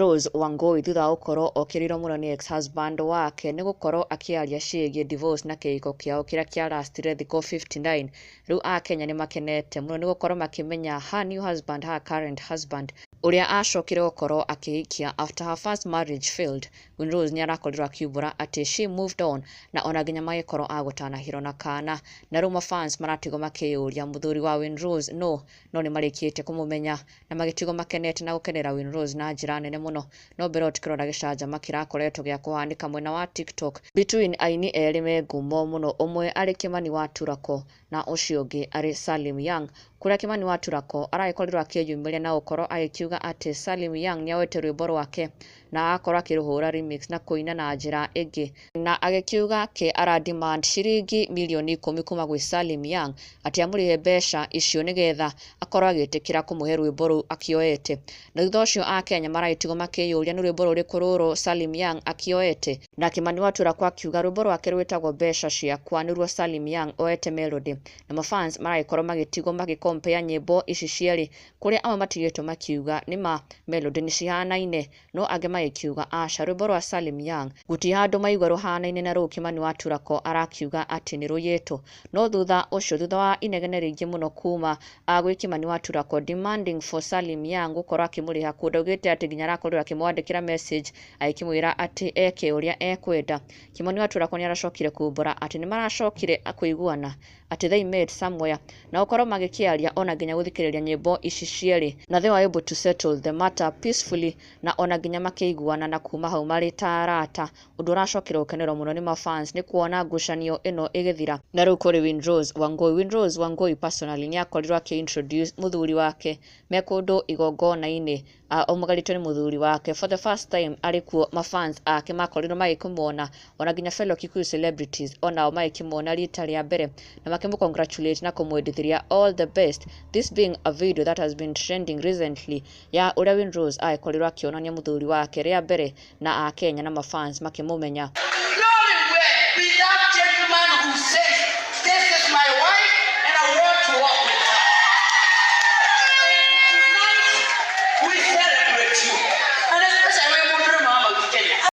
Winrose Wangui thutha wa gũkorwo okĩrĩirwo mũno nĩ ex husband wake nĩ gũkorwo akĩaria ciĩgiĩ divorce na kĩhiko kĩao kĩrĩa kĩa lastire thikũ 59. Rĩu akenya nĩ makenete mũno nĩ gũkorwo makĩmenya her new husband, her current husband, ũrĩa acokire gũkorwo akĩhikia after her first marriage failed. Winrose nĩ arakorirwo akiumbũra atĩ she moved on na ona nginya magĩkorwo a gũtanahĩrwo na kana, na rĩu mafans maratigwo makĩyũria mũthuri wa Winrose no nĩ marĩkĩtie kũmũmenya na magĩtigwo makenete na gũkenera Winrose na njĩra nene mũno. No mbere ĩyo tũkĩrora gĩcanjama kĩrakoretwo gĩa kũhanĩka mwena wa TikTok between aini erĩ me ngumo mũno, ũmwe arĩ Kimani wa Turako na ũcio ũngĩ arĩ Salim Young, kũrĩa Kimani wa Turako aragĩkorirwo akĩyumĩria na gũkorwo agĩkiuga atĩ Salim Young nĩaoete rwĩmbo rwake na agakorwo akĩrũhũra remix na kũina na njĩra ĩngĩ, na agĩkiuga ke ara demand ciringi mirioni 10 kuma gwĩ Salim Young atĩ amũrĩhe mbeca icio nĩgetha akorwo agĩtĩkĩra kũmũhe rwĩmbo rũu akĩoete. Na thutha ũcio akenya maragĩtigwo makĩyũria nĩ rwĩmbo rũrĩkũ rũrũ Salim Young akĩoete, na Kimani wa Turako akiuga rwĩmbo rwake rwĩtagwo Mbeca Ciakwa nĩruo Salim Young oete melody, na mafans maragĩkorwo magĩtigwo magĩcompare nyĩmbo ici cierĩ, kũrĩa amwe matigĩtwo makiuga nĩma melody nĩ cihanaine, no angĩ magĩkiuga aca, rwĩmbo rwa Salim Young gũtirĩ handũ maigua rũhanaine na rũu Kimani wa Turako arakiuga atĩ nĩ rũiyĩtwo. No thutha ũcio, thutha wa inegene rĩingĩ mũno kuma gwĩ Kimani wa Turako demanding for Salim Young gũkorwo akĩmũrĩha, kũndũ augĩte atĩ nginya arakorirwo akĩmwandĩkĩra message agĩkĩmwĩra atĩ eke ũrĩa ekwenda, Kimani wa Turako nĩ aracokire kumbũra atĩ nĩ maracokire kũiguana, atĩ they met somewhere na gũkorwo magĩkĩaria ona nginya gũthikĩrĩria nyĩmbo ici cierĩ, na they were able to settle the matter peacefully na ona nginya makĩiguana na kuma hau marĩ ta arata, ũndũ ũracokire gũkenerwo mũno nĩ mafans nĩ kuona ngucanio ĩno ĩgĩthira. Na rĩu kũrĩ Winrose Wangui. Winrose Wangui personally nĩ akorirwo akĩ-introduce mũthuri wake me kũndũ igongona-inĩ, aumagariĩtio nĩ mũthuri wake for the first time arĩ kuo, mafans ake makorirwo magĩkĩmuona ona nginya fellow Kikuyu celebrities onao magĩkĩmuona rita rĩa mbere na makĩmũ congratulate na kũmwendithĩria all the best, this being a video that has been trending recently ya ũrĩa Winrose agĩkorirwo akĩonania mũthuri wake rĩa mbere na akenya na mafans makĩmũmenya.